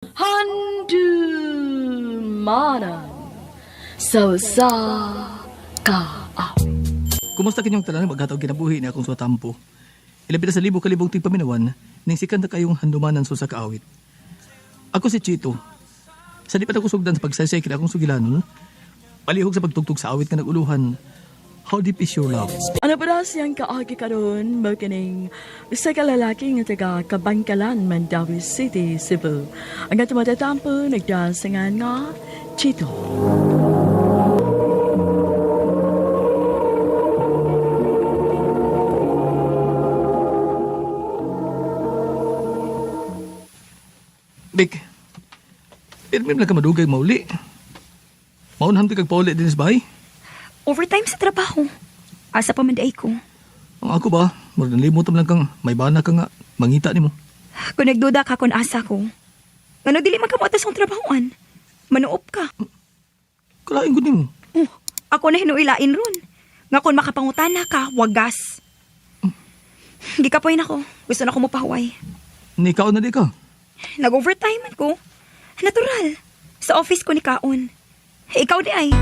Handumanan sa usa ka awit. Kumusta kinyong tanan maghatag kinabuhi ni akong suwatampo. Ilabi na sa libo kalibong tigpaminawan ning sikan na kayong handumanan sa usa ka awit. Ako si Chito. Sa di pa ako sugdan sa pagsaysay kini akong sugilanon, palihog sa pagtugtog sa awit nga naguluhan. How deep is your love? Ano pa daw siyang kaagi karon mo kining usa ka lalaki nga taga Kabangkalan, Mandaue City, Cebu. Ang atong matatampo nagdasangan nga Chito. Bik, pirmi lang ka madugay mauli. Maunham ti kag pauli din sa bahay. Overtime sa trabaho. Asa pa man di ay ko. Ang ako ba, murag nalimot man lang kang may bana ka nga, mangita nimo. Kung nagduda ka kung asa ko. Ngano dili man ka mo atas ang trabahoan. Manuop ka. Kalain gud nimo. Oh, ako na hinuilain ron. Nga kung makapangutana ka, wagas. Gikapoy na ko. Gusto na ko mopahuway. Ni kaon na di ka. Nag-overtime man ko. Natural. Sa office ko ni Kaon. Ikaw di ay.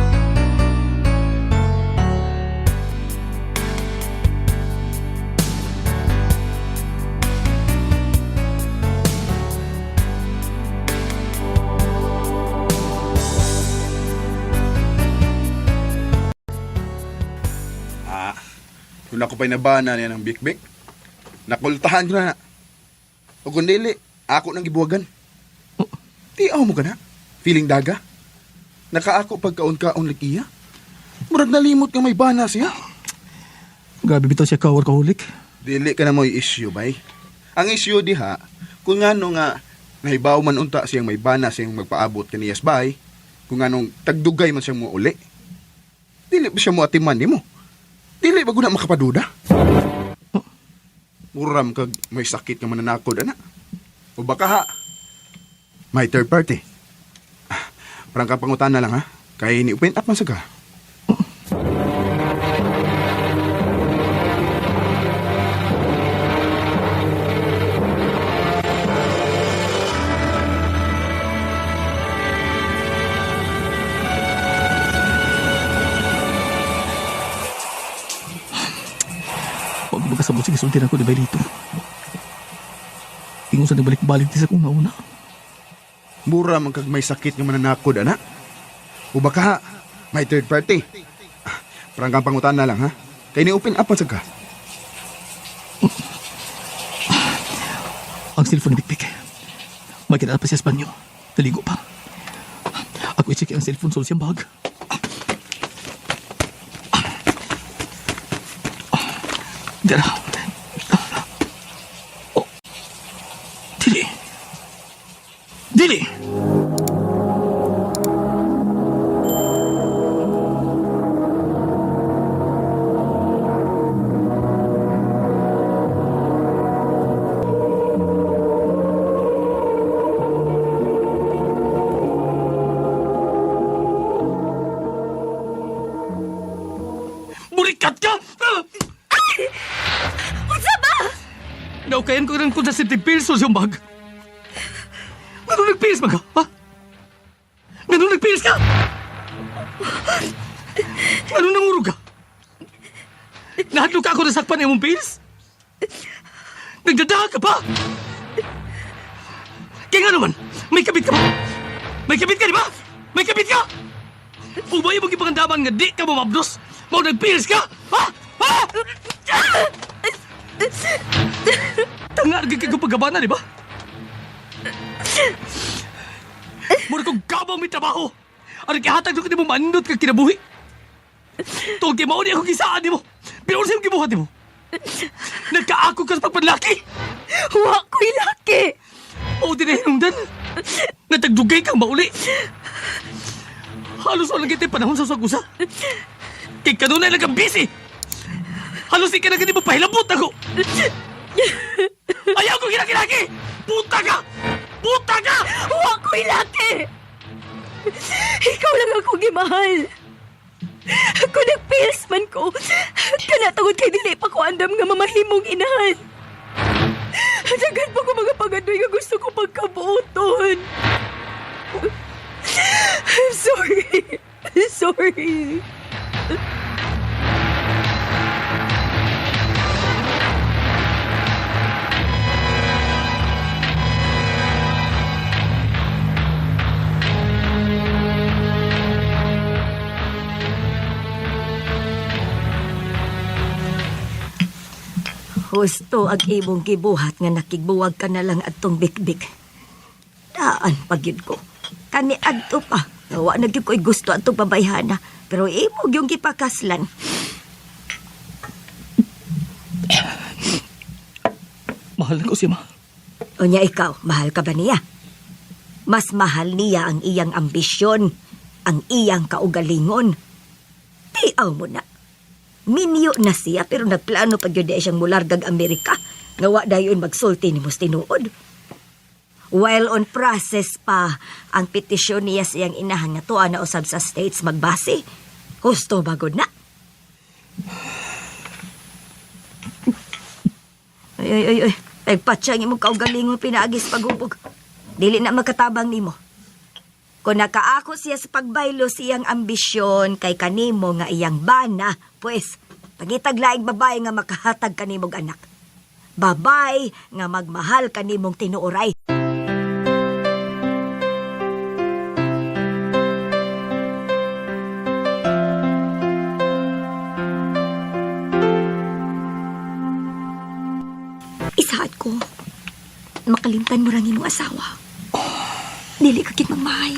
Ah, kung ako pa'y nabana niya ng bikbik, nakultahan ko na na. O kung dili, ako nang gibuwagan. Di mo ka na. Feeling daga. Nakaako pagkaon-kaon likiya. Murag nalimot nga may bana siya. Grabe bitaw siya ka workaholic. Dili ka na mo'y issue, bay. Ang issue diha, kung ngano nga nahibaw man unta siyang may bana siyang magpaabot kaniyas bay, kung nganong tagdugay man siyang muuli. Dili ba siya moatiman nimo? Dili ba guna makapaduda? Muram kag may sakit nga mananakod ana. O baka ha, may third party. Ah, parang kapangutan na lang ha. Kay ni open up man sa ka. Huwag mo kasabot sige sulti na ko di ba dito. Ingon sa nagbalik-balik di sa kong nauna. Mura man kag may sakit nga mananakod ana. O baka ha, may third party. Ah, parang kang pangutan na lang ha. Kay ni open up man sa ka. Ang cellphone ni Bikbik. May kinala pa siya sa banyo. Naligo pa. Ako i-check ang cellphone sa siyang bag. Dara. Oh. Dili. Dili! Burikat ka! Unsa ba? Naukayan ko rin contraceptive pills sa siyang bag. Ngano nagpills man ka? Ha? Ngano nagpills ka? Ngano nangurog ka? Nahadlok ka ako nasakpan imong pills? Nagdadaha ka pa! Kaya nga naman, may kabit ka ba? May kabit ka, di ba? May kabit ka! Ubay mo gipangandaman nga di ka mamabdos! Mao nagpills ka! Ha? Ha? Tanga, gid kag pagabana, di ba? Mura kong gabaw may trabaho. Ano kihatag ko nimo manindot kag kinabuhi? Tungod kay mao ni ako gisaan nimo. Pero unsa imong gibuhat nimo? Nagkaako ka sa pagpanlaki. Wa ko'y laki. O di na hinungdan. Natagdugay kang mauli. Halos wala kita'y panahon sa usag-usa. Kay kanunay lang kang busy. Halos di ka na gani mapahilabot ako. Ayaw ko kinakilaki! Puta ka! Puta ka! Wa ko'y laki. Ikaw lang ako gimahal. Kung nagpills man ko, kana tungod kay dili pa ko andam nga mamahimong inahan. Daghan pa ko mga pagadoy nga gusto ko pagkabuoton. I'm sorry. Sorry. Husto ang imong gibuhat nga nakigbuwag ka na lang atong bikbik. Daan pagyud ko. Kani adto pa. Wa na gyud ko'y gusto atong babayhana. Pero imo gyung gipakaslan. Mahal ko siya, ma. Unya ikaw, mahal ka ba niya? Mas mahal niya ang iyang ambisyon, ang iyang kaugalingon. Tiaw mo na. Minyo na siya pero nagplano pag yun siyang mulargag Amerika. Nga wa dayon magsulti ni mos tinuod. While on process pa ang petisyon niya siyang inahan nga tuwa na usab sa States magbase. Husto bagod na. Ay, ay, ay, ay. Nagpatsyang imong kaugalingon pinaagis paghubog. Dili na makatabang nimo. Kung nakaako siya sa pagbaylo siyang ambisyon kay kanimo nga iyang bana, pues, pangitag laing babae nga makahatag kanimong anak. Babae nga magmahal kanimong tinuoray. Isaad ko, makalimtan mo rang imong asawa. Dili ka gid magmahay.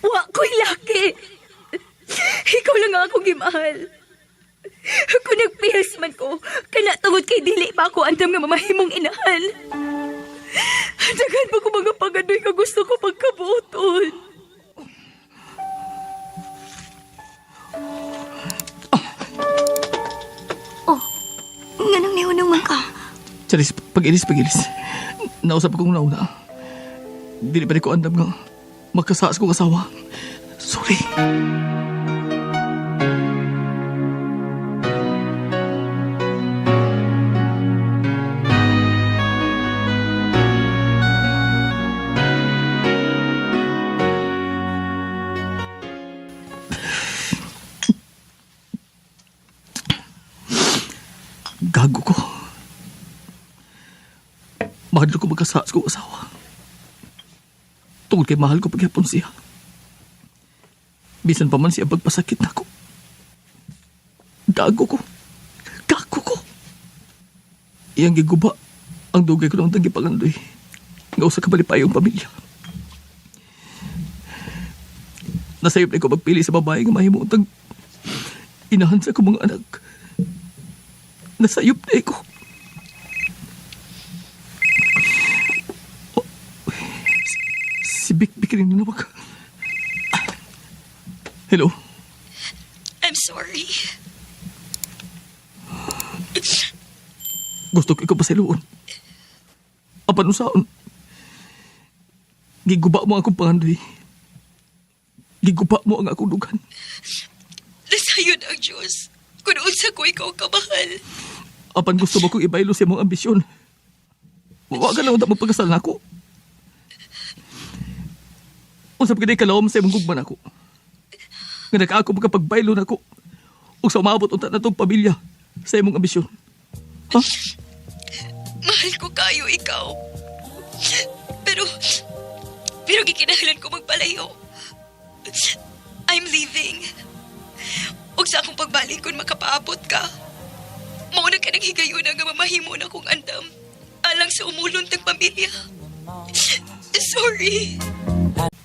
Wa ko'y laki. Ikaw lang ang akong gimahal. Kung nagpihis man ko, kana tungod kay dili pa ako andam nga mamahimong inahan. Daghan pa ko mga pagadoy ka gusto ko pagkabuoton. Oh, nganong nihunong man ka? Charis, pag-ilis, pag-ilis. Nausap akong nauna. Dili pa rin ko andam nga magkasaas kong asawa. Sorry. Gago ko. Mahal ko magkasaas kong asawa. Tungod kay mahal ko pagyapon siya. Bisan pa man siya pagpasakit nako. Gago ko. Gago ko. Iyang giguba ang dugay ko nang tangi pangandoy. Nga usa ka malipayong pamilya. Nasayop na ko magpili sa babae nga mahimutang inahan sa akong mga anak. Nasayop na ko. Oh, si Bik Bik rin nanawag. Hello? I'm sorry. Gusto ko ikaw pasiluon. Apan usaon. Giguba mo ang akong pangandoy. Giguba mo ang akong dugan. Nasayon ang Diyos. Kung unsa ko ikaw kamahal. Apan gusto mo kong ibaylo sa imong ambisyon. Wa ka lang unta magpakasal nako. Unsa pa gani kalawom sa imong gugma nako. Nga nakaako makapagbaylo nako. Ug sa umabot unta natong pamilya sa imong ambisyon. Ha? Mahal ko kayo ikaw. Pero gikinahanglan ko magpalayo. I'm leaving. Ug sa akong pagbalik kung makapaabot ka. Mao na ka nang higayon nga mamahimo na kong andam. Alang sa umulon tang pamilya. Sorry.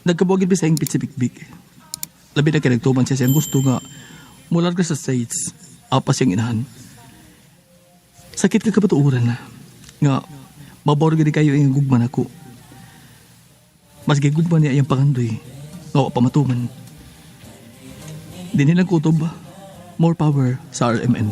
Nagkabuwagin ba sa hingpit si Bikbik? Labi na kay nagtuman siya siyang gusto nga mular ka sa States, apas siyang inahan. Sakit ka kabatuoran na nga mabor gid kayo iyang gugma nako. Mas gigugma niya iyang pangandoy nga wa pa matuman. Dinhi lang kutob, more power sa RMN.